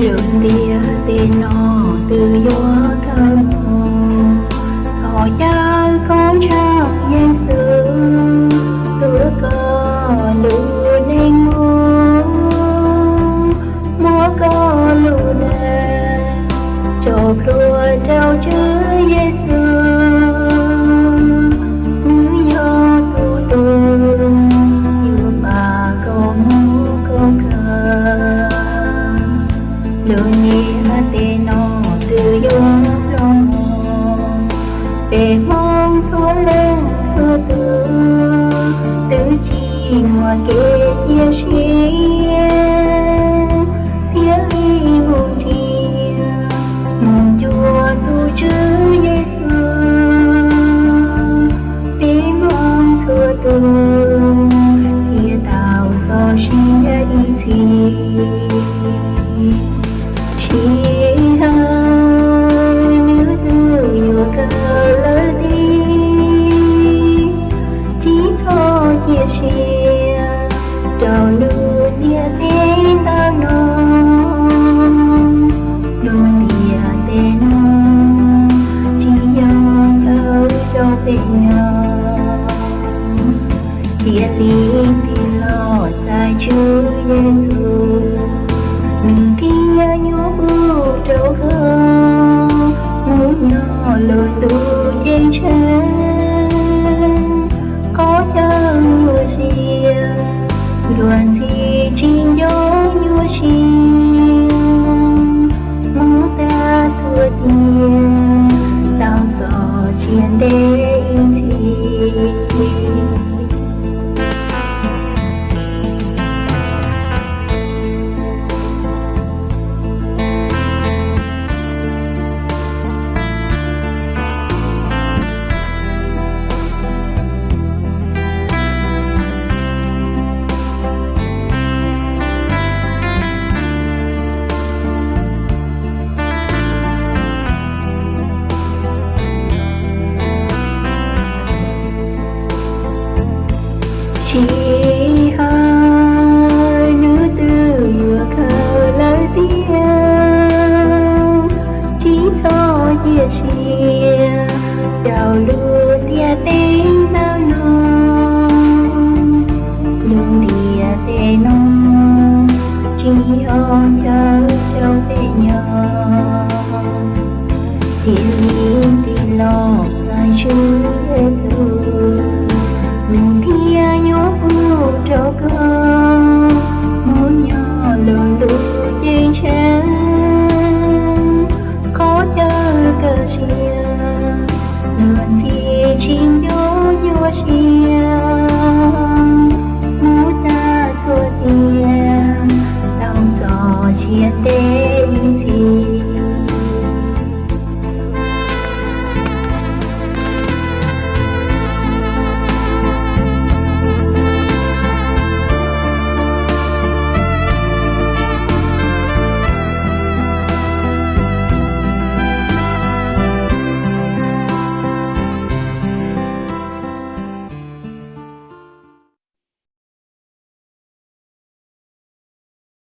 Lub ntiaj teb no twb yuav kawg mus, thov caw koj ntshaw Yexus, tuav koj lub neej mus, muab koj lub dag tso plhuav rau Tswv Yexus. Nws yog tus hlub, yuav pab koj mus koj kawg. Lub ntiaj teb no twb yuav ploj mus, peb Hmoob txhua leej txhua tus twb tsis muaj kev cia siab thiaj li mus nrhiav, mus cuag tus Tswv Yexus. Peb Hmoob txhua tus thiaj tau txoj sia ib txhis. Sij hawm nws twb yuav kawg lawm tiag, tsis txhob cia siab rau lub ntiaj teb ntawm no. Lub ntiaj teb no tsis yog chaw rau peb nyob. Cia li tig los txais Tswv Yexus, nws thiaj yuav pub rau koj mus nyob lub ntuj ceeb tsheej. Qhov chaw nyuaj siab, yuav ntxhi tsis nco nyuaj siab, mus tag txhua tiam, tau txoj sia ntev ib txhis. Sij hawm nws twb yuav kawg lawm tiag, tsis txhob cia siab rau lub ntiaj teb ntawm no. Lub ntiaj teb no tsis yog chaw rau peb nyob. Cia li tig los txais Tswv Yexus, nws thiaj yuav pub rau koj mus nyob lub ntuj ceeb tsheej. Qhov chaw kaj siab, yuav ntxhi tsis nco nyuaj siab,